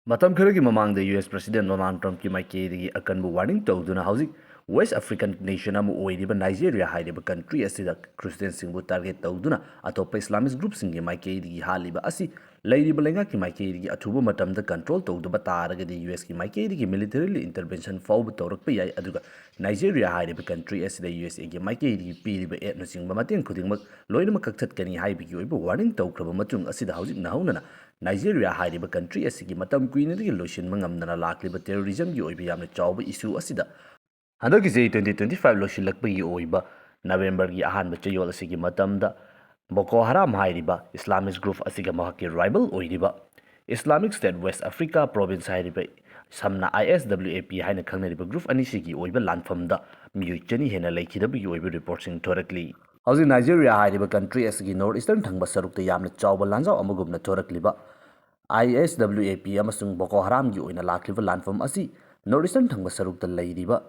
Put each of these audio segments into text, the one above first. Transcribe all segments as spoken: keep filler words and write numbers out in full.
ꯃꯇꯝ ꯈꯔꯒꯤ ꯃꯃꯥꯡꯗ ꯌꯨ ꯑꯦꯁ President Donald Trumpꯀꯤ ꯃꯥꯏꯀꯩꯗꯒꯤ ꯑꯀꯟꯕ warning ꯇꯧꯗꯨꯅ ꯍꯧꯖꯤꯛ West African nation ꯑꯃ ꯑꯣꯏꯔꯤꯕ Nigeriaꯍꯥꯏꯔꯤꯕ country ꯑꯁꯤꯗ Christianꯁꯤꯡꯕꯨ target ꯇꯧꯗꯨꯅ ꯑꯇꯣꯞꯄ Islamist groupꯁꯤꯡꯒꯤ ꯃꯥꯏꯀꯩꯗꯒꯤ ꯍꯥꯠꯂꯤꯕ ꯑꯁꯤ ꯂꯩꯔꯤꯕ ꯂꯩꯉꯥꯛꯀꯤ ꯃꯥꯏꯀꯩꯗꯒꯤ ꯑꯊꯨꯕ ꯃꯇꯝꯗ control ꯇꯧꯗꯕ ꯇꯥꯔꯒꯗꯤ ꯌꯨ ꯑꯦꯁꯀꯤ ꯃꯥꯏꯀꯩꯗꯒꯤ military intervention ꯐꯥꯎꯕ ꯇꯧꯔꯛꯄ ꯌꯥꯏ꯫ ꯑꯗꯨꯒ Nigeria ꯍꯥꯏꯔꯤꯕ country ꯑꯁꯤꯗ ꯌꯨ ꯑꯦꯁ ꯑꯦꯒꯤ ꯃꯥꯏꯀꯩꯗꯒꯤ ꯄꯤꯔꯤꯕ aidꯅꯆꯤꯡꯕ ꯃꯇꯦꯡ ꯈꯨꯗꯤꯡꯃꯛ ꯂꯣꯏꯅꯃꯛ ꯀꯛꯊꯠꯀꯅꯤ ꯍꯥꯏꯕꯒꯤ ꯑꯣꯏꯕ warning ꯇꯧꯈ꯭ꯔꯕ ꯃꯇꯨꯡ ꯑꯁꯤꯗ ꯍꯧꯖꯤꯛ ꯅꯧꯍꯧꯅꯅ Nigeria ꯍꯥꯏꯔꯤꯕ country ꯑꯁꯤꯒꯤ ꯃꯇꯝ ꯀꯨꯏꯅꯗꯒꯤ ꯂꯣꯏꯁꯤꯟꯕ ꯉꯝꯗꯅ ꯂꯥꯛꯂꯤꯕ terrorismꯒꯤ ꯑꯣꯏꯕ ꯌꯥꯝꯅ ꯆꯥꯎꯕ issue ꯑꯁꯤꯗ ꯍꯟꯗꯛꯀꯤ ꯆꯍꯤ twenty twenty five ꯂꯣꯏꯁꯤꯜꯂꯛꯄꯒꯤ ꯑꯣꯏꯕ Novemberꯒꯤ ꯑꯍꯥꯟꯕ ꯆꯌꯣꯜ ꯑꯁꯤꯒꯤ ꯃꯇꯝꯗ Boko Haram ꯍꯥꯏꯔꯤꯕ Islamist group ꯑꯁꯤꯒ ꯃꯍꯥꯛꯀꯤ rival ꯑꯣꯏꯔꯤꯕ Islamic State West Africa Province ꯍꯥꯏꯔꯤꯕ ꯁꯝꯅ I S W A P ꯍꯥꯏꯅ ꯈꯪꯅꯔꯤꯕ group ꯑꯅꯤꯁꯤꯒꯤ ꯑꯣꯏꯕ ꯂꯥꯟꯐꯝꯗ ꯃꯤꯑꯣꯏ ꯆꯅꯤ ꯍꯦꯟꯅ ꯂꯩꯈꯤꯗꯕꯒꯤ ꯑꯣꯏꯕ reportꯁꯤꯡ ꯊꯣꯔꯛꯂꯤ꯫ ꯍꯧꯖꯤꯛ Nigeria ꯍꯥꯏꯔꯤꯕ country ꯑꯁꯤꯒꯤ north eastern ꯊꯪꯕ ꯁꯔꯨꯛꯇ ꯌꯥꯝꯅ ꯆꯥꯎꯕ ꯂꯥꯟꯖꯥꯎ ꯑꯃꯒꯨꯝꯅ ꯊꯣꯔꯛꯂꯤꯕ I S W A P ꯑꯃꯁꯨꯡ Boko Haramꯒꯤ ꯑꯣꯏꯅ ꯂꯥꯛꯂꯤꯕ ꯂꯥꯟꯐꯝ ꯑꯁꯤ north eastern ꯊꯪꯕ ꯁꯔꯨꯛꯇ ꯂꯩꯔꯤꯕ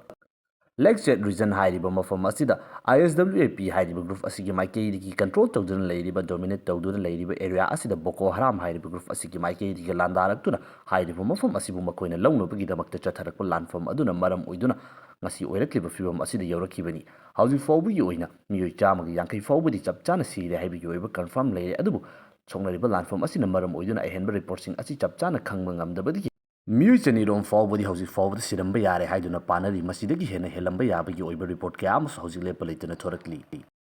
Lake Chad region ꯍꯥꯏꯔꯤꯕ ꯃꯐꯝ ꯑꯁꯤꯗ I S W A P ꯍꯥꯏꯔꯤꯕ group ꯑꯁꯤꯒꯤ ꯃꯥꯏꯀꯩꯗꯒꯤ control ꯇꯧꯗꯨꯅ ꯂꯩꯔꯤꯕ, dominate ꯇꯧꯗꯨꯅ ꯂꯩꯔꯤꯕ area ꯑꯁꯤꯗ Boko Haram ꯍꯥꯏꯔꯤꯕ group ꯑꯁꯤꯒꯤ ꯃꯥꯏꯀꯩꯗꯒꯤ ꯂꯥꯟꯗꯥꯔꯛꯇꯨꯅ ꯍꯥꯏꯔꯤꯕ ꯃꯐꯝ ꯑꯁꯤꯕꯨ ꯃꯈꯣꯏꯅ ꯂꯧꯅꯕꯒꯤꯗꯃꯛꯇ ꯆꯠꯊꯔꯛꯄ ꯂꯥꯟꯐꯝ ꯑꯗꯨꯅ ꯃꯔꯝ ꯑꯣꯏꯗꯨꯅ ꯉꯁꯤ ꯑꯣꯏꯔꯛꯂꯤꯕ ꯐꯤꯕꯝ ꯑꯁꯤꯗ ꯌꯧꯔꯛꯈꯤꯕꯅꯤ꯫ ꯍꯧꯖꯤꯛ ꯐꯥꯎꯕꯒꯤ ꯑꯣꯏꯅ ꯃꯤꯑꯣꯏ ꯆꯥꯝꯃꯒ ꯌꯥꯡꯈꯩ ꯐꯥꯎꯕꯗꯤ ꯆꯞ ꯆꯥꯅ ꯁꯤꯔꯦ ꯍꯥꯏꯕꯒꯤ ꯑꯣꯏꯕ confirm ꯂꯩꯔꯦ, ꯑꯗꯨꯕꯨ ꯁꯣꯛꯅꯔꯤꯕ ꯂꯥꯟꯐꯝ ꯑꯁꯤꯅ ꯃꯔꯝ ꯑꯣꯏꯗꯨꯅ ꯑꯍꯦꯟꯕ reportꯁꯤꯡ ꯑꯁꯤ ꯆꯞ ꯆꯥꯅ ꯈꯪꯕ ꯉꯝꯗꯕꯗꯒꯤ ꯃꯤꯑꯣꯏ ꯆꯅꯤꯔꯣꯝ ꯐꯥꯎꯕꯗꯤ ꯍꯧꯖꯤꯛ ꯐꯥꯎꯕꯗ ꯁꯤꯔꯝꯕ ꯌꯥꯔꯦ ꯍꯥꯏꯗꯨꯅ ꯄꯥꯅꯔꯤ꯫ ꯃꯁꯤꯗꯒꯤ ꯍꯦꯟꯅ ꯍꯦꯜꯂꯝꯕ ꯌꯥꯕꯒꯤ ꯑꯣꯏꯕ report ꯀꯌꯥ ꯑꯃꯁꯨ ꯍꯧꯖꯤꯛ ꯂꯦꯞꯄ ꯂꯩꯇꯅ ꯊꯣꯔꯛꯂꯤ꯫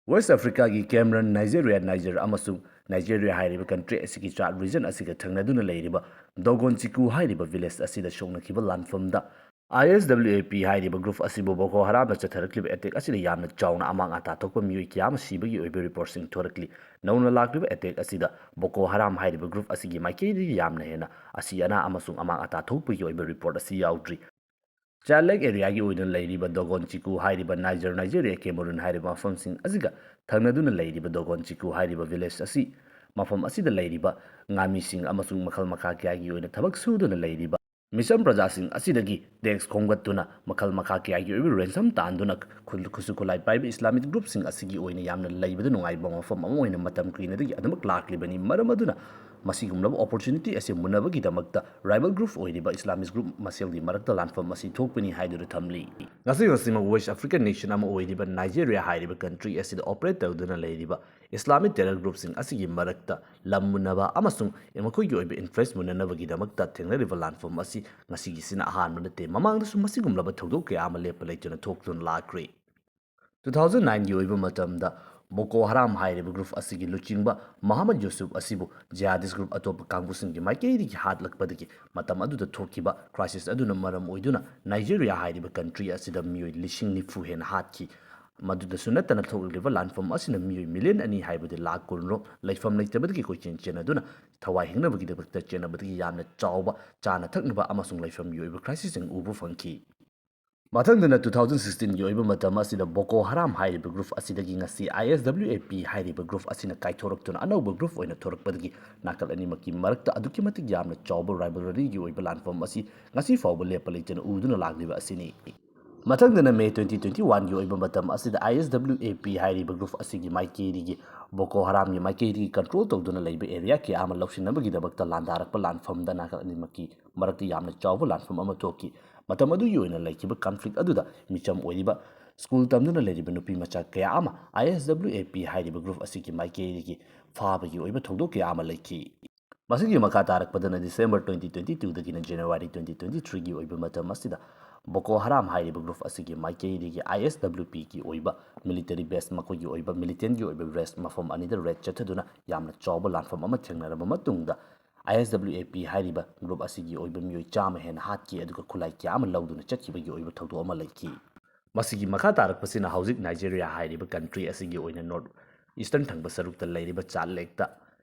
West Africaꯒꯤ Cameroon, Nigeria, Niger ꯑꯃꯁꯨꯡ Nigeria ꯍꯥꯏꯔꯤꯕ country ꯑꯁꯤꯒꯤ Chad region ꯑꯁꯤꯒ ꯊꯪꯅꯗꯨꯅ ꯂꯩꯔꯤꯕ Dogon Chiku ꯍꯥꯏꯔꯤꯕ village ꯑꯁꯤꯗ ꯁꯣꯛꯅꯈꯤꯕ ꯂꯥꯟꯐꯝꯗ I S W A P ꯍꯥꯏꯔꯤꯕ group ꯑꯁꯤꯕꯨ Boko Haramꯅ ꯆꯠꯊꯔꯛꯂꯤꯕ attack ꯑꯁꯤꯗ ꯌꯥꯝꯅ ꯆꯥꯎꯅ ꯑꯃꯥꯡ ꯑꯇꯥ ꯊꯣꯛꯄ ꯃꯤꯑꯣꯏ ꯀꯌꯥ ꯑꯃ ꯁꯤꯕꯒꯤ ꯑꯣꯏꯕ reportꯁꯤꯡ ꯊꯣꯔꯛꯂꯤ꯫ ꯅꯧꯅ ꯂꯥꯛꯂꯤꯕ attack ꯑꯁꯤꯗ Boko Haram ꯍꯥꯏꯔꯤꯕ group ꯑꯁꯤꯒꯤ ꯃꯥꯏꯀꯩꯗꯒꯤ ꯌꯥꯝꯅ ꯍꯦꯟꯅ ꯑꯁꯤ ꯑꯅꯥ ꯑꯃꯁꯨꯡ ꯑꯃꯥꯡ ꯑꯇꯥ ꯊꯣꯛꯄꯒꯤ ꯑꯣꯏꯕ report ꯑꯁꯤ ꯌꯥꯎꯗ꯭ꯔꯤ꯫ Chad Lake areaꯒꯤ ꯑꯣꯏꯅ ꯂꯩꯔꯤꯕ Dogon Chiku ꯍꯥꯏꯔꯤꯕ Niger, Nigeria, Cameroon ꯍꯥꯏꯔꯤꯕ ꯃꯐꯝꯁꯤꯡ ꯑꯁꯤꯒ ꯊꯪꯅꯗꯨꯅ ꯂꯩꯔꯤꯕ Dogon Chiku ꯍꯥꯏꯔꯤꯕ village ꯑꯁꯤ, ꯃꯐꯝ ꯑꯁꯤꯗ ꯂꯩꯔꯤꯕ ꯉꯥꯃꯤꯁꯤꯡ ꯑꯃꯁꯨꯡ ꯃꯈꯜ ꯃꯈꯥ ꯀꯌꯥꯒꯤ ꯑꯣꯏꯅ ꯊꯕꯛ ꯁꯨꯗꯨꯅ ꯂꯩꯔꯤꯕ ꯃꯤꯆꯝ ꯄ꯭ꯔꯖꯥꯁꯤꯡ ꯑꯁꯤꯗꯒꯤ tax ꯈꯣꯝꯒꯠꯇꯨꯅ ꯃꯈꯜ ꯃꯈꯥ ꯀꯌꯥꯒꯤ ꯑꯣꯏꯕ ransom ꯇꯥꯟꯗꯨꯅ ꯈꯨꯜ-, ꯈꯨꯠꯁꯨ ꯈꯨꯠꯂꯥꯏ ꯄꯥꯏꯕ Islamic groupꯁꯤꯡ ꯑꯁꯤꯒꯤ ꯑꯣꯏꯅ ꯌꯥꯝꯅ ꯂꯩꯕꯗ ꯅꯨꯡꯉꯥꯏꯕ ꯃꯐꯝ ꯑꯃ ꯑꯣꯏꯅ ꯃꯇꯝ ꯀꯨꯏꯅꯗꯒꯤ ꯑꯗꯨꯃꯛ ꯂꯥꯛꯂꯤꯕꯅꯤ꯫ ꯃꯔꯝ ꯑꯗꯨꯅ ꯃꯁꯤꯒꯨꯝꯂꯕ opportunity ꯑꯁꯤ ꯃꯨꯟꯅꯕꯒꯤꯗꯃꯛꯇ rival group ꯑꯣꯏꯔꯤꯕ Islamist group ꯃꯁꯦꯜꯒꯤ ꯃꯔꯛꯇ ꯂꯥꯟꯐꯝ ꯑꯁꯤ ꯊꯣꯛꯄꯅꯤ ꯍꯥꯏꯗꯨꯅ ꯊꯝꯂꯤ꯫ ꯉꯁꯤ ꯉꯁꯤꯃꯛ West African nation ꯑꯃ ꯑꯣꯏꯔꯤꯕ Nigeria ꯍꯥꯏꯔꯤꯕ country ꯑꯁꯤꯗ operate ꯇꯧꯗꯨꯅ ꯂꯩꯔꯤꯕ Islamic terror groupꯁꯤꯡ ꯑꯁꯤꯒꯤ ꯃꯔꯛꯇ ꯂꯝ ꯃꯨꯟꯅꯕ ꯑꯃꯁꯨꯡ ꯃꯈꯣꯏꯒꯤ ꯑꯣꯏꯕ interest ꯃꯨꯟꯅꯅꯕꯒꯤꯗꯃꯛꯇ ꯊꯦꯡꯅꯔꯤꯕ ꯂꯥꯟꯐꯝ ꯑꯁꯤ ꯉꯁꯤꯒꯤꯁꯤꯅ ꯑꯍꯥꯟꯕ ꯅꯠꯇꯦ꯫ ꯃꯃꯥꯡꯗꯁꯨ ꯃꯁꯤꯒꯨꯝꯂꯕ ꯊꯧꯗꯣꯛ ꯀꯌꯥ ꯑꯃ ꯂꯦꯞꯄ ꯂꯩꯇꯅ ꯊꯣꯛꯇꯨꯅ ꯂꯥꯛꯈ꯭ꯔꯦ꯫ Two thousand nineꯒꯤ ꯑꯣꯏꯕ ꯃꯇꯝꯗ Boko Haram ꯍꯥꯏꯔꯤꯕ group ꯑꯁꯤꯒꯤ ꯂꯨꯆꯤꯡꯕ Mohammed Yusuf ꯑꯁꯤꯕꯨ jihadist group ꯑꯇꯣꯞꯄ ꯀꯥꯡꯕꯨꯁꯤꯡꯒꯤ ꯃꯥꯏꯀꯩꯗꯒꯤ ꯍꯥꯠꯂꯛꯄꯗꯒꯤ ꯃꯇꯝ ꯑꯗꯨꯗ ꯊꯣꯛꯈꯤꯕ crisis ꯑꯗꯨꯅ ꯃꯔꯝ ꯑꯣꯏꯗꯨꯅ Nigeria ꯍꯥꯏꯔꯤꯕ country ꯑꯁꯤꯗ ꯃꯤꯑꯣꯏ ꯂꯤꯁꯤꯡ ꯅꯤꯐꯨ ꯍꯦꯟꯅ ꯍꯥꯠꯈꯤ꯫ ꯃꯗꯨꯗꯁꯨ ꯅꯠꯇꯅ ꯊꯣꯛꯂꯤꯕ ꯂꯥꯟꯐꯝ ꯑꯁꯤꯅ ꯃꯤꯑꯣꯏ million ꯑꯅꯤ ꯍꯥꯏꯕꯗꯤ ꯂꯥꯈ ꯀꯨꯟꯔꯣꯝ ꯂꯩꯐꯝ ꯂꯩꯇꯕꯗꯒꯤ ꯀꯣꯏꯆꯦꯟ ꯆꯦꯟꯅꯗꯨꯅ ꯊꯋꯥꯏ ꯍꯤꯡꯅꯕꯒꯤꯗꯃꯛꯇ ꯆꯦꯟꯅꯕꯗꯒꯤ ꯌꯥꯝꯅ ꯆꯥꯎꯕ ꯆꯥꯅ ꯊꯛꯅꯕ ꯑꯃꯁꯨꯡ ꯂꯩꯐꯝꯒꯤ ꯑꯣꯏꯕ crisisꯁꯤꯡ ꯎꯕ ꯐꯪꯈꯤ꯫ ꯃꯊꯪꯗꯅ two thousand sixteenꯒꯤ ꯑꯣꯏꯕ ꯃꯇꯝ ꯑꯁꯤꯗ Boko Haram ꯍꯥꯏꯔꯤꯕ group ꯑꯁꯤꯗꯒꯤ ꯉꯁꯤ ISWAP ꯍꯥꯏꯔꯤꯕ group ꯑꯁꯤꯅ ꯀꯥꯏꯊꯣꯔꯛꯇꯨꯅ ꯑꯅꯧꯕ group ꯑꯣꯏꯅ ꯊꯣꯔꯛꯄꯗꯒꯤ ꯅꯥꯀꯜ ꯑꯅꯤꯃꯛꯀꯤ ꯃꯔꯛꯇ ꯑꯗꯨꯛꯀꯤ ꯃꯇꯤꯛ ꯌꯥꯝꯅ ꯆꯥꯎꯕ rivalryꯒꯤ ꯑꯣꯏꯕ ꯂꯥꯟꯐꯝ ꯑꯁꯤ ꯉꯁꯤ ꯐꯥꯎꯕ ꯂꯦꯞꯄ ꯂꯩꯇꯅ ꯎꯗꯨꯅ ꯂꯥꯛꯂꯤꯕ ꯑꯁꯤꯅꯤ꯫ ꯃꯊꯪꯗꯅ May twenty twenty oneꯒꯤ ꯑꯣꯏꯕ ꯃꯇꯝ ꯑꯁꯤꯗ ISWAP ꯍꯥꯏꯔꯤꯕ group ꯑꯁꯤꯒꯤ ꯃꯥꯏꯀꯩꯗꯒꯤ Boko Haramꯒꯤ ꯃꯥꯏꯀꯩꯗꯒꯤ control ꯇꯧꯗꯨꯅ ꯂꯩꯕ area ꯀꯌꯥ ꯑꯃ ꯂꯧꯁꯤꯟꯅꯕꯒꯤꯗꯃꯛꯇ ꯂꯥꯟꯗꯥꯔꯛꯄ ꯂꯥꯟꯐꯝꯗ ꯅꯥꯀꯜ ꯑꯅꯤꯃꯛꯀꯤ ꯃꯔꯛꯇ ꯌꯥꯝꯅ ꯆꯥꯎꯕ ꯂꯥꯟꯐꯝ ꯑꯃ ꯊꯣꯛꯈꯤ꯫ ꯃꯇꯝ ꯑꯗꯨꯒꯤ ꯑꯣꯏꯅ ꯂꯩꯈꯤꯕ conflict ꯑꯗꯨꯗ ꯃꯤꯆꯝ ꯑꯣꯏꯔꯤꯕ school ꯇꯝꯗꯨꯅ ꯂꯩꯔꯤꯕ ꯅꯨꯄꯤ ꯃꯆꯥ ꯀꯌꯥ ꯑꯃ ISWAP ꯍꯥꯏꯔꯤꯕ group ꯑꯁꯤꯒꯤ ꯃꯥꯏꯀꯩꯗꯒꯤ ꯐꯥꯕꯒꯤ ꯑꯣꯏꯕ ꯊꯧꯗꯣꯛ ꯀꯌꯥ ꯑꯃ ꯂꯩꯈꯤ꯫ ꯃꯁꯤꯒꯤ ꯃꯈꯥ ꯇꯥꯔꯛꯄꯗꯅ December twenty twenty twoꯗꯒꯤꯅ January twenty twenty threeꯒꯤ ꯑꯣꯏꯕ ꯃꯇꯝ ꯑꯁꯤꯗ Boko Haram ꯍꯥꯏꯔꯤꯕ group ꯑꯁꯤꯒꯤ ꯃꯥꯏꯀꯩꯗꯒꯤ ISWAPꯒꯤ ꯑꯣꯏꯕ military base, ꯃꯈꯣꯏꯒꯤ ꯑꯣꯏꯕ militantꯒꯤ ꯑꯣꯏꯕ base ꯃꯐꯝ ꯑꯅꯤꯗ raid ꯆꯠꯊꯗꯨꯅ ꯌꯥꯝꯅ ꯆꯥꯎꯕ ꯂꯥꯟꯐꯝ ꯑꯃ ꯊꯦꯡꯅꯔꯕ ꯃꯇꯨꯡꯗ ISWAP ꯍꯥꯏꯔꯤꯕ group ꯑꯁꯤꯒꯤ ꯑꯣꯏꯕ ꯃꯤꯑꯣꯏ ꯆꯥꯝꯃ ꯍꯦꯟꯅ ꯍꯥꯠꯈꯤ, ꯑꯗꯨꯒ ꯈꯨꯠꯂꯥꯏ ꯀꯌꯥ ꯑꯃ ꯂꯧꯗꯨꯅ ꯆꯠꯈꯤꯕꯒꯤ ꯑꯣꯏꯕ ꯊꯧꯗꯣꯛ ꯑꯃ ꯂꯩꯈꯤ꯫ ꯃꯁꯤꯒꯤ ꯃꯈꯥ ꯇꯥꯔꯛꯄꯁꯤꯅ ꯍꯧꯖꯤꯛ Nigeria ꯍꯥꯏꯔꯤꯕ country ꯑꯁꯤꯒꯤ ꯑꯣꯏꯅ north eastern ꯊꯪꯕ ꯁꯔꯨꯛꯇ ꯂꯩꯔꯤꯕ ꯆꯥꯠꯂꯦꯛꯇ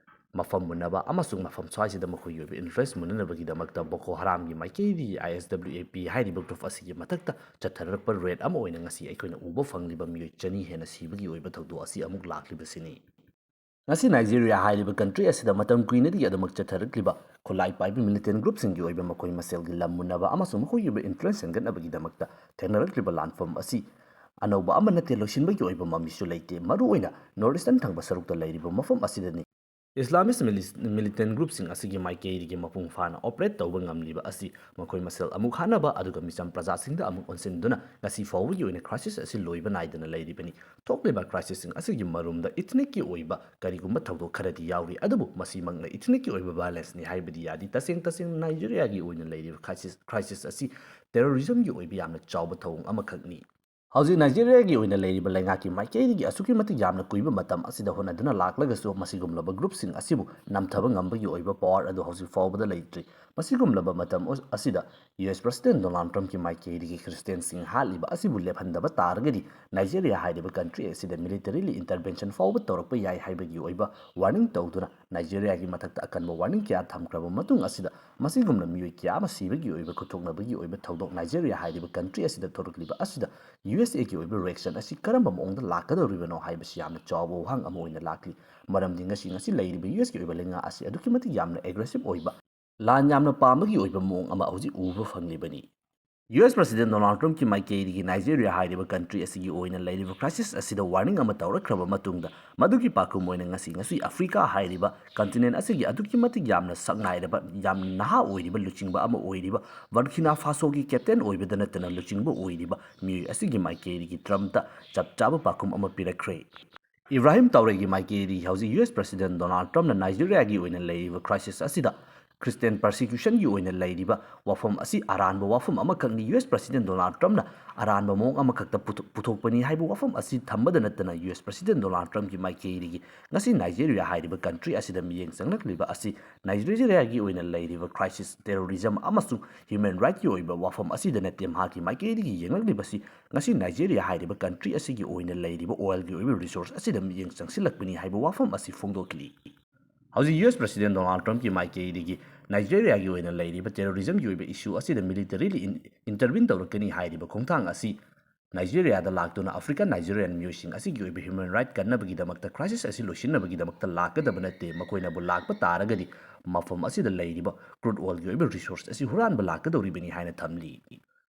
ꯃꯐꯝ ꯃꯨꯟꯅꯕ ꯑꯃꯁꯨꯡ ꯃꯐꯝ ꯁ꯭ꯋꯥꯏꯁꯤꯗ ꯃꯈꯣꯏꯒꯤ ꯑꯣꯏꯕ interest ꯃꯨꯟꯅꯅꯕꯒꯤꯗꯃꯛꯇ Boko Haramꯒꯤ ꯃꯥꯏꯀꯩꯗꯒꯤ ISWAP ꯍꯥꯏꯔꯤꯕ group ꯑꯁꯤꯒꯤ ꯃꯊꯛꯇ ꯆꯠꯊꯔꯛꯄ raid ꯑꯃ ꯑꯣꯏꯅ ꯉꯁꯤ ꯑꯩꯈꯣꯏꯅ ꯎꯕ ꯐꯪꯂꯤꯕ ꯃꯤꯑꯣꯏ ꯆꯅꯤ ꯍꯦꯟꯅ ꯁꯤꯕꯒꯤ ꯑꯣꯏꯕ ꯊꯧꯗꯣꯛ ꯑꯁꯤ ꯑꯃꯨꯛ ꯂꯥꯛꯂꯤꯕꯁꯤꯅꯤ꯫ ꯉꯁꯤ Nigeria ꯍꯥꯏꯔꯤꯕ country ꯑꯁꯤꯗ ꯃꯇꯝ ꯀꯨꯏꯅꯗꯒꯤ ꯑꯗꯨꯃꯛ ꯆꯠꯊꯔꯛꯂꯤꯕ ꯈꯨꯠꯂꯥꯏ ꯄꯥꯏꯕ militant groupꯁꯤꯡꯒꯤ ꯑꯣꯏꯕ ꯃꯈꯣꯏ ꯃꯁꯦꯜꯒꯤ ꯂꯝ ꯃꯨꯟꯅꯕ ꯑꯃꯁꯨꯡ ꯃꯈꯣꯏꯒꯤ ꯑꯣꯏꯕ interest ꯍꯦꯟꯒꯠꯅꯕꯒꯤꯗꯃꯛꯇ ꯊꯦꯡꯅꯔꯛꯂꯤꯕ ꯂꯥꯟꯐꯝ ꯑꯁꯤ ꯑꯅꯧꯕ ꯑꯃ ꯅꯠꯇꯦ, ꯂꯣꯏꯁꯤꯟꯕꯒꯤ ꯑꯣꯏꯕ ꯃꯃꯤꯁꯨ ꯂꯩꯇꯦ꯫ ꯃꯔꯨꯑꯣꯏꯅ north eastern ꯊꯪꯕ ꯁꯔꯨꯛꯇ ꯂꯩꯔꯤꯕ ꯃꯐꯝ ꯑꯁꯤꯗꯅꯤ꯫ Islamist mili-, militant groupꯁꯤꯡ ꯑꯁꯤꯒꯤ ꯃꯥꯏꯀꯩꯗꯒꯤ ꯃꯄꯨꯡ ꯐꯥꯅ operate ꯇꯧꯕ ꯉꯝꯂꯤꯕ ꯑꯁꯤ ꯃꯈꯣꯏ ꯃꯁꯦꯜ ꯑꯃꯨꯛ ꯍꯥꯠꯅꯕ ꯑꯗꯨꯒ ꯃꯤꯆꯝ ꯄ꯭ꯔꯖꯥꯁꯤꯡꯗ ꯑꯃꯨꯛ ꯑꯣꯟꯁꯤꯟꯗꯨꯅ ꯉꯁꯤ ꯐꯥꯎꯕꯒꯤ ꯑꯣꯏꯅ crisis ꯑꯁꯤ ꯂꯣꯏꯕ ꯅꯥꯏꯗꯅ ꯂꯩꯔꯤꯕꯅꯤ꯫ ꯊꯣꯛꯂꯤꯕ crisisꯁꯤꯡ ꯑꯁꯤꯒꯤ ꯃꯔꯨꯝꯗ ethnicꯀꯤ ꯑꯣꯏꯕ ꯀꯔꯤꯒꯨꯝꯕ ꯊꯧꯗꯣꯛ ꯈꯔꯗꯤ ꯌꯥꯎꯔꯤ, ꯑꯗꯨꯕꯨ ꯃꯁꯤꯃꯛꯅ ethnicꯀꯤ ꯑꯣꯏꯕ violenceꯅꯤ ꯍꯥꯏꯕꯗꯤ ꯌꯥꯗꯦ꯫ ꯇꯁꯦꯡ ꯇꯁꯦꯡꯅ ꯅꯥꯏꯖꯦꯔꯤꯌꯥꯒꯤ ꯑꯣꯏꯅ ꯂꯩꯔꯤꯕ crisis, crisis ꯑꯁꯤ terrorismꯒꯤ ꯑꯣꯏꯕ ꯌꯥꯝꯅ ꯆꯥꯎꯕ ꯊꯧꯑꯣꯡ ꯑꯃꯈꯛꯅꯤ꯫ ꯍꯧꯖꯤꯛ ꯅꯥꯏꯖꯦꯔꯤꯌꯥꯒꯤ ꯑꯣꯏꯅ ꯂꯩꯔꯤꯕ ꯂꯩꯉꯥꯛꯀꯤ ꯃꯥꯏꯀꯩꯗꯒꯤ ꯑꯁꯨꯛꯀꯤ ꯃꯇꯤꯛ ꯌꯥꯝꯅ ꯀꯨꯏꯕ ꯃꯇꯝ ꯑꯁꯤꯗ ꯍꯣꯠꯅꯗꯨꯅ ꯂꯥꯛꯂꯒꯁꯨ, ꯃꯁꯤꯒꯨꯝꯂꯕ groupꯁꯤꯡ ꯑꯁꯤꯕꯨ ꯅꯝꯊꯕ ꯉꯝꯕꯒꯤ ꯑꯣꯏꯕ power ꯑꯗꯨ ꯍꯧꯖꯤꯛ ꯐꯥꯎꯕꯗ ꯂꯩꯇ꯭ꯔꯤ꯫ ꯃꯁꯤꯒꯨꯝꯂꯕ ꯃꯇꯝ ꯑꯁꯤꯗ US President Donald Trumpꯀꯤ ꯃꯥꯏꯀꯩꯗꯒꯤ Christianꯁꯤꯡ ꯍꯥꯠꯂꯤꯕ ꯑꯁꯤꯕꯨ ꯂꯦꯞꯍꯟꯗꯕ ꯇꯥꯔꯒꯗꯤ, ꯅꯥꯏꯖꯦꯔꯤꯌꯥ ꯍꯥꯏꯔꯤꯕ country ꯑꯁꯤꯗ militarily intervention ꯐꯥꯎꯕ ꯇꯧꯔꯛꯄ ꯌꯥꯏ ꯍꯥꯏꯕꯒꯤ ꯑꯣꯏꯕ warning ꯇꯧꯗꯨꯅ, ꯅꯥꯏꯖꯦꯔꯤꯌꯥꯒꯤ ꯃꯊꯛꯇ ꯑꯀꯟꯕ warning ꯀꯌꯥ ꯊꯝꯈ꯭ꯔꯕ ꯃꯇꯨꯡ ꯑꯁꯤꯗ, ꯃꯁꯤꯒꯨꯝꯅ ꯃꯤꯑꯣꯏ ꯀꯌꯥ ꯑꯃ ꯁꯤꯕꯒꯤ ꯑꯣꯏꯕ ꯈꯨꯠꯊꯣꯛꯅꯕꯒꯤ ꯑꯣꯏꯕ ꯊꯧꯗꯣꯛ ꯅꯥꯏꯖꯦꯔꯤꯌꯥ ꯍꯥꯏꯔꯤꯕ country ꯑꯁꯤꯗ ꯊꯣꯔꯛꯂꯤꯕ ꯑꯁꯤꯗ USAꯒꯤ ꯑꯣꯏꯕ reaction ꯑꯁꯤ ꯀꯔꯝꯕ ꯃꯑꯣꯡꯗ ꯂꯥꯛꯀꯗꯧꯔꯤꯕꯅꯣ ꯍꯥꯏꯕꯁꯤ ꯌꯥꯝꯅ ꯆꯥꯎꯕ ꯋꯥꯍꯪ ꯑꯃ ꯑꯣꯏꯅ ꯂꯥꯛꯂꯤ꯫ ꯃꯔꯝꯗꯤ ꯉꯁꯤ, ꯉꯁꯤ ꯂꯩꯔꯤꯕ USꯀꯤ ꯑꯣꯏꯕ ꯂꯩꯉꯥꯛ ꯑꯁꯤ ꯑꯗꯨꯛꯀꯤ ꯃꯇꯤꯛ ꯌꯥꯝꯅ aggressive ꯑꯣꯏꯕ, ꯂꯥꯟ ꯌꯥꯝꯅ ꯄꯥꯝꯕꯒꯤ ꯑꯣꯏꯕ ꯃꯑꯣꯡ ꯑꯃ ꯍꯧꯖꯤꯛ ꯎꯕ ꯐꯪꯂꯤꯕꯅꯤ꯫ US President Donald Trumpꯀꯤ ꯃꯥꯏꯀꯩꯗꯒꯤ ꯅꯥꯏꯖꯦꯔꯤꯌꯥ ꯍꯥꯏꯔꯤꯕ country ꯑꯁꯤꯒꯤ ꯑꯣꯏꯅ ꯂꯩꯔꯤꯕ crisis ꯑꯁꯤꯗ warning ꯑꯃ ꯇꯧꯔꯛꯈ꯭ꯔꯕ ꯃꯇꯨꯡꯗ, ꯃꯗꯨꯒꯤ ꯄꯥꯎꯈꯨꯝ ꯑꯣꯏꯅ ꯉꯁꯤ, ꯉꯁꯤ Africa ꯍꯥꯏꯔꯤꯕ continent ꯑꯁꯤꯒꯤ ꯑꯗꯨꯛꯀꯤ ꯃꯇꯤꯛ ꯌꯥꯝꯅ ꯁꯛꯅꯥꯏꯔꯕ, ꯌꯥꯝꯅ ꯅꯍꯥ ꯑꯣꯏꯔꯤꯕ ꯂꯨꯆꯤꯡꯕ ꯑꯃ ꯑꯣꯏꯔꯤꯕ, Burkina Fasoꯒꯤ captain ꯑꯣꯏꯕꯗ ꯅꯠꯇꯅ ꯂꯨꯆꯤꯡꯕ ꯑꯣꯏꯔꯤꯕ ꯃꯤꯑꯣꯏ ꯑꯁꯤꯒꯤ ꯃꯥꯏꯀꯩꯗꯒꯤ Trumpꯇ ꯆꯞ ꯆꯥꯕ ꯄꯥꯎꯈꯨꯝ ꯑꯃ ꯄꯤꯔꯛꯈ꯭ꯔꯦ꯫ ꯏꯕ꯭ꯔꯥꯍꯤꯝ ꯇꯧꯔꯦꯒꯤ ꯃꯥꯏꯀꯩꯗꯒꯤ ꯍꯧꯖꯤꯛ US President Donald Trumpꯅ ꯅꯥꯏꯖꯦꯔꯤꯌꯥꯒꯤ ꯑꯣꯏꯅ ꯂꯩꯔꯤꯕ crisis ꯑꯁꯤꯗ Christian persecutionꯒꯤ ꯑꯣꯏꯅ ꯂꯩꯔꯤꯕ ꯋꯥꯐꯝ ꯑꯁꯤ ꯑꯔꯥꯟꯕ ꯋꯥꯐꯝ ꯑꯃꯈꯛꯅꯤ꯫ US President Donald Trumpꯅ ꯑꯔꯥꯟꯕ ꯃꯑꯣꯡ ꯑꯃꯈꯛꯇ ꯄꯨꯊꯣꯛ-, ꯄꯨꯊꯣꯛꯄꯅꯤ ꯍꯥꯏꯕ ꯋꯥꯐꯝ ꯑꯁꯤ ꯊꯝꯕꯗ ꯅꯠꯇꯅ, US President Donald Trumpꯀꯤ ꯃꯥꯏꯀꯩꯗꯒꯤ ꯉꯁꯤ ꯅꯥꯏꯖꯦꯔꯤꯌꯥ ꯍꯥꯏꯔꯤꯕ country ꯑꯁꯤꯗ ꯃꯤꯠꯌꯦꯡ ꯆꯪꯂꯛꯂꯤꯕ ꯑꯁꯤ ꯅꯥꯏꯖꯦꯔꯤꯌꯥꯒꯤ ꯑꯣꯏꯅ ꯂꯩꯔꯤꯕ crisis, terrorism ꯑꯃꯁꯨꯡ human rightꯀꯤ ꯑꯣꯏꯕ ꯋꯥꯐꯝ ꯑꯁꯤꯗ ꯅꯠꯇꯦ꯫ ꯃꯍꯥꯛꯀꯤ ꯃꯥꯏꯀꯩꯗꯒꯤ ꯌꯦꯡꯂꯛꯂꯤꯕꯁꯤ ꯉꯁꯤ ꯅꯥꯏꯖꯦꯔꯤꯌꯥ ꯍꯥꯏꯔꯤꯕ country ꯑꯁꯤꯒꯤ ꯑꯣꯏꯅ ꯂꯩꯔꯤꯕ oilꯒꯤ ꯑꯣꯏꯕ resource ꯑꯁꯤꯗ ꯃꯤꯠꯌꯦꯡ ꯆꯪꯁꯤꯜꯂꯛꯄꯅꯤ ꯍꯥꯏꯕ ꯋꯥꯐꯝ ꯑꯁꯤ ꯐꯣꯡꯗꯣꯛꯂꯤ꯫ ꯍꯧꯖꯤꯛ US President Donald Trumpꯀꯤ ꯃꯥꯏꯀꯩꯗꯒꯤ ꯅꯥꯏꯖꯦꯔꯤꯌꯥꯒꯤ ꯑꯣꯏꯅ ꯂꯩꯔꯤꯕ terrorismꯒꯤ ꯑꯣꯏꯕ issue ꯑꯁꯤꯗ militarily in-, intervene ꯇꯧꯔꯛꯀꯅꯤ ꯍꯥꯏꯔꯤꯕ ꯈꯣꯡꯊꯥꯡ ꯑꯁꯤ ꯅꯥꯏꯖꯦꯔꯤꯌꯥꯗ ꯂꯥꯛꯇꯨꯅ African Nigerian ꯃꯤꯑꯣꯏꯁꯤꯡ ꯑꯁꯤꯒꯤ ꯑꯣꯏꯕ human right ꯀꯟꯅꯕꯒꯤꯗꯃꯛꯇ, crisis ꯑꯁꯤ ꯂꯣꯏꯁꯤꯟꯅꯕꯒꯤꯗꯃꯛꯇ ꯂꯥꯛꯀꯗꯕ ꯅꯠꯇꯦ꯫ ꯃꯈꯣꯏꯅꯕꯨ ꯂꯥꯛꯄ ꯇꯥꯔꯒꯗꯤ ꯃꯐꯝ ꯑꯁꯤꯗ ꯂꯩꯔꯤꯕ crude oilꯒꯤ ꯑꯣꯏꯕ resource ꯑꯁꯤ ꯍꯨꯔꯥꯟꯕ ꯂꯥꯛꯀꯗꯧꯔꯤꯕꯅꯤ ꯍꯥꯏꯅ ꯊꯝꯂꯤ꯫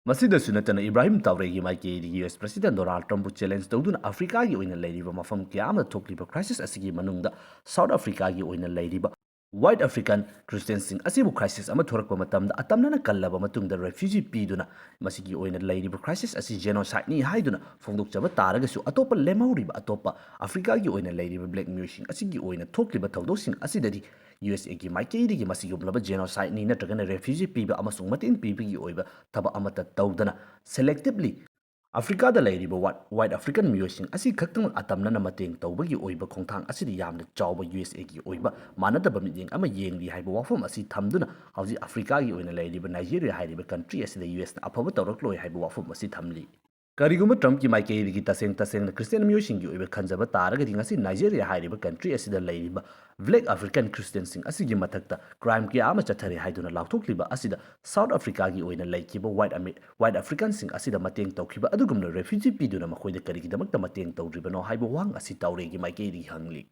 ꯃꯁꯤꯗꯁꯨ ꯅꯠꯇꯅ ꯏꯕ꯭ꯔꯥꯍꯤꯝ ꯇꯥꯎꯔꯦꯒꯤ ꯃꯥꯏꯀꯩꯗꯒꯤ ꯌꯨ ꯑꯦꯁ ꯄ꯭ꯔꯦꯁꯤꯗꯦꯟ ꯗꯣꯅꯥꯜꯗ ꯇ꯭ꯔꯝꯞꯄꯨ ꯆꯦꯂꯦꯟꯖ ꯇꯧꯗꯨꯅ ꯑꯐ꯭ꯔꯤꯀꯥꯒꯤ ꯑꯣꯏꯅ ꯂꯩꯔꯤꯕ ꯃꯐꯝ ꯀꯌꯥ ꯑꯃꯗ ꯊꯣꯛꯂꯤꯕ ꯀ꯭ꯔꯥꯏꯁꯤꯁ ꯑꯁꯤꯒꯤ ꯃꯅꯨꯡꯗ ꯁꯥꯎꯠ ꯑꯐ꯭ꯔꯤꯀꯥꯒꯤ ꯑꯣꯏꯅ ꯂꯩꯔꯤꯕ ꯋꯥꯏꯠ ꯑꯐ꯭ꯔꯤꯀꯥꯟ ꯈ꯭ꯔꯤꯁꯇꯤꯌꯟꯁꯤꯡ ꯑꯁꯤꯕꯨ ꯀ꯭ꯔꯥꯏꯁꯤꯁ ꯑꯃ ꯊꯣꯔꯛꯄ ꯃꯇꯝꯗ ꯑꯇꯝꯅꯅ ꯀꯜꯂꯕ ꯃꯇꯨꯡꯗ ꯔꯦꯐ꯭ꯌꯨꯖꯤ ꯄꯤꯗꯨꯅ ꯃꯁꯤꯒꯤ ꯑꯣꯏꯅ ꯂꯩꯔꯤꯕ ꯀ꯭ꯔꯥꯏꯁꯤꯁ ꯑꯁꯤ ꯖꯦꯅꯣꯁꯥꯏꯠꯅꯤ ꯍꯥꯏꯗꯨꯅ ꯐꯣꯡꯗꯣꯛꯆꯕ ꯇꯥꯔꯒꯁꯨ ꯑꯇꯣꯞꯄ ꯂꯦꯝꯍꯧꯔꯤꯕ ꯑꯇꯣꯞꯄ ꯑꯐ꯭ꯔꯤꯀꯥꯒꯤ ꯑꯣꯏꯅ ꯂꯩꯔꯤꯕ ꯕ꯭ꯂꯦꯛ ꯃꯤꯑꯣꯏꯁꯤꯡ ꯑꯁꯤꯒꯤ ꯑꯣꯏꯅ ꯊꯣꯛꯂꯤꯕ ꯊꯧꯗꯣꯛꯁꯤꯡ ꯑꯁꯤꯗꯗꯤ ꯌꯨ ꯑꯦꯁ ꯑꯦꯒꯤ ꯃꯥꯏꯀꯩꯗꯒꯤ ꯃꯁꯤꯒꯨꯝꯂꯕ ꯖꯦꯅꯣꯁꯥꯏꯠꯅꯤ ꯅꯠꯇ꯭ꯔꯒꯅ ꯔꯦꯐ꯭ꯌꯨꯖꯤ ꯄꯤꯕ ꯑꯃꯁꯨꯡ ꯃꯇꯦꯡ ꯄꯤꯕꯒꯤ ꯑꯣꯏꯕ ꯊꯕꯛ ꯑꯃꯠꯇ ꯇꯧꯗꯅ ꯁꯦꯂꯦꯛꯇꯤꯞꯂꯤ ꯑꯐ꯭ꯔꯤꯀꯥꯗ ꯂꯩꯔꯤꯕ ꯋꯥꯏꯠ ꯋꯥꯏꯠ ꯑꯐ꯭ꯔꯤꯀꯥꯟ ꯃꯤꯑꯣꯏꯁꯤꯡ ꯑꯁꯤ ꯈꯛꯇꯃꯛ ꯑꯇꯝꯅꯅ ꯃꯇꯦꯡ ꯇꯧꯕꯒꯤ ꯑꯣꯏꯕ ꯈꯣꯡꯊꯥꯡ ꯑꯁꯤꯗ ꯌꯥꯝꯅ ꯆꯥꯎꯕ ꯌꯨ ꯑꯦꯁ ꯑꯦꯒꯤ ꯑꯣꯏꯕ ꯃꯥꯟꯅꯗꯕ ꯃꯤꯠꯌꯦꯡ ꯑꯃ ꯌꯦꯡꯂꯤ ꯍꯥꯏꯕ ꯋꯥꯐꯝ ꯑꯁꯤ ꯊꯝꯗꯨꯅ ꯍꯧꯖꯤꯛ ꯑꯐ꯭ꯔꯤꯀꯥꯒꯤ ꯑꯣꯏꯅ ꯂꯩꯔꯤꯕ ꯅꯥꯏꯖꯦꯔꯤꯌꯥ ꯍꯥꯏꯔꯤꯕ ꯀꯟꯇ꯭ꯔꯤ ꯑꯁꯤꯗ ꯌꯨ ꯑꯦꯁꯅ ꯑꯐꯕ ꯇꯧꯔꯛꯂꯣꯏ ꯍꯥꯏꯕ ꯋꯥꯐꯝ ꯑꯁꯤ ꯊꯝꯂꯤ꯫ ꯀꯔꯤꯒꯨꯝꯕ ꯇ꯭ꯔꯝꯞꯀꯤ ꯃꯥꯏꯀꯩꯗꯒꯤ ꯇꯁꯦꯡ ꯇꯁꯦꯡꯅ ꯈ꯭ꯔꯤꯁꯇꯤꯌꯟ ꯃꯤꯑꯣꯏꯁꯤꯡꯒꯤ ꯑꯣꯏꯕ ꯈꯟꯖꯕ ꯇꯥꯔꯒꯗꯤ ꯉꯁꯤ ꯅꯥꯏꯖꯦꯔꯤꯌꯥ ꯍꯥꯏꯔꯤꯕ ꯀꯟꯇ꯭ꯔꯤ ꯑꯁꯤꯗ ꯂꯩꯔꯤꯕ ꯕ꯭ꯂꯦꯛ ꯑꯐ꯭ꯔꯤꯀꯥꯟ ꯈ꯭ꯔꯤꯁꯇꯤꯌꯟꯁꯤꯡ ꯑꯁꯤꯒꯤ ꯃꯊꯛꯇ ꯀ꯭ꯔꯥꯏꯝ ꯀꯌꯥ ꯑꯃ ꯆꯠꯊꯔꯤ ꯍꯥꯏꯗꯨꯅ ꯂꯥꯎꯊꯣꯛꯂꯤꯕ ꯑꯁꯤꯗ ꯁꯥꯎꯠ ꯑꯐ꯭ꯔꯤꯀꯥꯒꯤ ꯑꯣꯏꯅ ꯂꯩꯈꯤꯕ ꯋꯥꯏꯠ ꯑꯃꯦ ꯋꯥꯏꯠ ꯑꯐ꯭ꯔꯤꯀꯥꯟꯁꯤꯡ ꯑꯁꯤꯗ ꯃꯇꯦꯡ ꯇꯧꯈꯤꯕ ꯑꯗꯨꯒꯨꯝꯅ ꯔꯦꯐ꯭ꯌꯨꯖꯤ ꯄꯤꯗꯨꯅ ꯃꯈꯣꯏꯗ ꯀꯔꯤꯒꯤꯗꯃꯛꯇ ꯃꯇꯦꯡ ꯇꯧꯗ꯭ꯔꯤꯕꯅꯣ ꯍꯥꯏꯕ ꯋꯥꯍꯪ ꯑꯁꯤ ꯇꯥꯎꯔꯦꯒꯤ ꯃꯥꯏꯀꯩꯗꯒꯤ ꯍꯪꯂꯤ꯫